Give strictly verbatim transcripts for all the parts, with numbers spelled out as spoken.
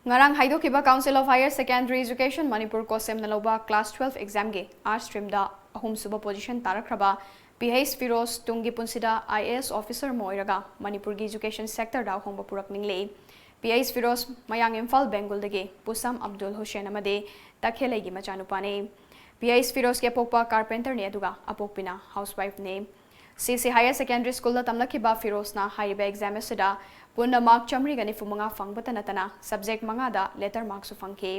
ꯉꯔꯥꯡ ꯍꯥꯏꯗꯣꯛꯈꯤꯕ Council of Higher Secondary Education Manipur, ꯀꯣꯁꯦꯝꯅ ꯂꯧꯕ class twelve examꯒꯤ arts streamꯗ ꯑꯍꯨꯝꯁꯨꯕ position ꯇꯥꯔꯛꯈ꯭ꯔꯕ ꯄꯤ ꯑꯩꯆ ꯐꯤꯔꯣꯖ ꯇꯨꯡꯒꯤ ꯄꯨꯟꯁꯤꯗ ꯑꯥꯏ ꯑꯦ ꯑꯦꯁ officer ꯑꯃ ꯑꯣꯏꯔꯒ ꯃꯅꯤꯄꯨꯔꯒꯤ education sectorꯗ ꯑꯍꯣꯡꯕ ꯄꯨꯔꯛꯅꯤꯡꯂꯤ꯫ ꯄꯤ ꯑꯩꯆ ꯐꯤꯔꯣꯖ ꯃꯌꯥꯡ ꯏꯝꯐꯥꯜ ꯕꯦꯡꯒꯨꯜꯗꯒꯤ ꯄꯨꯁꯝ ꯑꯕꯗꯨꯜ ꯍꯨꯁꯦꯟ ꯑꯃꯗꯤ ꯇꯈꯦꯂꯩꯒꯤ ꯃꯆꯥꯅꯨꯄꯥꯅꯤ꯫ ꯄꯤ ꯑꯩꯆ ꯐꯤꯔꯣꯖꯀꯤ ꯑꯄꯣꯛꯄ carpenterꯅꯤ, ꯑꯗꯨꯒ ꯑꯄꯣꯛꯄꯤꯅ housewifeꯅꯤ꯫ ꯁꯤ ꯁꯤ Higher Secondary Schoolꯗ ꯇꯝꯂꯛꯈꯤꯕ ꯐꯤꯔꯣꯖꯅ ꯍꯥꯏꯔꯤꯕ exam ꯑꯁꯤꯗ ꯄꯨꯟꯅ mark ꯆꯥꯃꯔꯤꯒ ꯅꯤꯐꯨ ꯃꯉꯥ ꯐꯪꯕꯇ ꯅꯠꯇꯅ subject ꯃꯉꯥꯗ letter markꯁꯨ ꯐꯪꯈꯤ꯫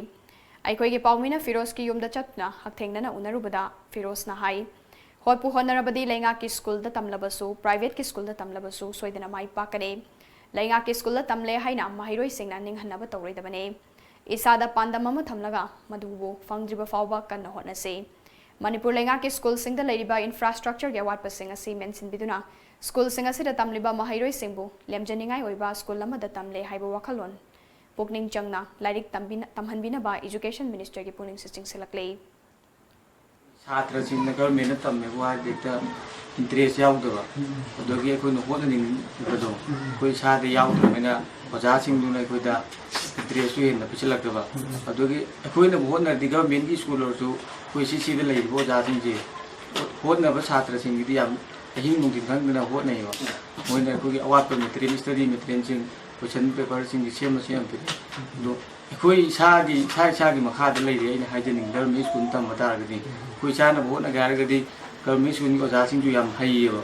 ꯑꯩꯈꯣꯏꯒꯤ ꯄꯥꯎꯃꯤꯅ ꯐꯤꯔꯣꯖꯀꯤ ꯌꯨꯝꯗ ꯆꯠꯇꯨꯅ ꯍꯛꯊꯦꯡꯅꯅ ꯎꯅꯔꯨꯕꯗ ꯐꯤꯔꯣꯖꯅ ꯍꯥꯏ, ꯍꯣꯠꯄꯨ ꯍꯣꯠꯅꯔꯕꯗꯤ ꯂꯩꯉꯥꯛꯀꯤ schoolꯗ ꯇꯝꯂꯕꯁꯨ, privateꯀꯤ schoolꯗ ꯇꯝꯂꯕꯁꯨ ꯁꯣꯏꯗꯅ ꯃꯥꯏ ꯄꯥꯛꯀꯅꯤ꯫ ꯂꯩꯉꯥꯛꯀꯤ schoolꯗ ꯇꯝꯂꯦ ꯍꯥꯏꯅ ꯃꯍꯩꯔꯣꯏꯁꯤꯡꯅ ꯅꯤꯡꯍꯟꯅꯕ ꯇꯧꯔꯣꯏꯗꯕꯅꯤ꯫ ꯏꯁꯥꯗ ꯄꯥꯟꯗꯝ ꯑꯃ ꯊꯝꯂꯒ ꯃꯗꯨꯕꯨ ꯐꯪꯗ꯭ꯔꯤꯕ ꯐꯥꯎꯕ ꯀꯟꯅ ꯍꯣꯠꯅꯁꯤ꯫ ꯃꯅꯤꯄꯨꯔ ꯂꯩꯉꯥꯛꯀꯤ schoolꯁꯤꯡꯗ ꯂꯩꯔꯤꯕ infrastructureꯒꯤ ꯑꯋꯥꯠꯄꯁꯤꯡ ꯑꯁꯤ ꯃꯦꯟꯁꯤꯟꯕꯤꯗꯨꯅ schoolꯁꯤꯡ ꯑꯁꯤꯗ ꯇꯝꯂꯤꯕ ꯃꯍꯩꯔꯣꯏꯁꯤꯡꯕꯨ ꯂꯦꯝꯖꯅꯤꯡꯉꯥꯏ ꯑꯣꯏꯕ school ꯑꯃꯗ ꯇꯝꯂꯦ ꯍꯥꯏꯕ ꯋꯥꯈꯜꯂꯣꯟ ꯄꯨꯛꯅꯤꯡ ꯆꯪꯅ ꯂꯥꯏꯔꯤꯛ ꯇꯝꯕꯤꯅ-, ꯇꯝꯍꯟꯕꯤꯅꯕ Education Ministerꯒꯤ ꯄꯨꯛꯅꯤꯡꯁꯨ ꯆꯤꯡꯁꯤꯜꯂꯛꯂꯤ꯫ ꯁꯥꯇ꯭ꯔꯁꯤꯡꯅ governmentꯅ ꯇꯝꯃꯦꯕꯨ ꯍꯥꯏꯔꯗꯤ ꯍꯦꯛꯇ interest ꯌꯥꯎꯗꯕ, ꯑꯗꯒꯤ ꯑꯩꯈꯣꯏꯅ ꯍꯣꯠꯅꯅꯤꯡꯕꯗꯣ ꯑꯩꯈꯣꯏ ꯏꯁꯥꯗ ꯌꯥꯎꯗ꯭ꯔꯕꯅꯤꯅ ꯑꯣꯖꯥꯁꯤꯡꯗꯨꯅ ꯑꯩꯈꯣꯏꯗ interestꯁꯨ ꯍꯦꯟꯅ ꯄꯤꯁꯤꯜꯂꯛꯇꯕ, ꯑꯗꯒꯤ ꯑꯩꯈꯣꯏꯅꯕꯨ ꯍꯣꯠꯅꯔꯗꯤ governmentꯀꯤ school ꯑꯣꯏꯔꯁꯨ ꯑꯩꯈꯣꯏ ꯁꯤ ꯁꯤꯗ ꯂꯩꯔꯤꯕ ꯑꯣꯖꯥꯁꯤꯡꯁꯦ ꯍꯣꯠꯅꯕ ꯁꯥꯇ꯭ꯔꯁꯤꯡꯒꯤꯗꯤ ꯌꯥꯝ ꯑꯍꯤꯡ ꯅꯨꯡꯊꯤꯜ ꯈꯪꯗꯅ ꯍꯣꯠꯅꯩꯌꯦꯕ꯫ ꯃꯣꯏꯅ ꯑꯩꯈꯣꯏꯒꯤ ꯑꯋꯥꯠꯄ material, study materialꯁꯤꯡ, question paperꯁꯤꯡꯁꯦ ꯁꯦꯝꯃ ꯁꯦꯝꯃ ꯄꯤꯔꯛꯑꯦ꯫ ꯑꯗꯣ ꯑꯩꯈꯣꯏ ꯏꯁꯥꯒꯤ, ꯏꯁꯥ ꯏꯁꯥꯒꯤ ꯃꯈꯥꯗ ꯂꯩꯔꯦ꯫ ꯑꯩꯅ ꯍꯥꯏꯖꯅꯤꯡꯉꯤ, government school ꯇꯝꯕ ꯇꯥꯔꯒꯗꯤ ꯑꯩꯈꯣꯏ ꯏꯁꯥꯅꯕꯨ ꯍꯣꯠꯅꯒꯦ ꯍꯥꯏꯔꯒꯗꯤ government schoolꯒꯤ ꯑꯣꯖꯥꯁꯤꯡꯁꯨ ꯌꯥꯝ ꯍꯩꯌꯦꯕ꯫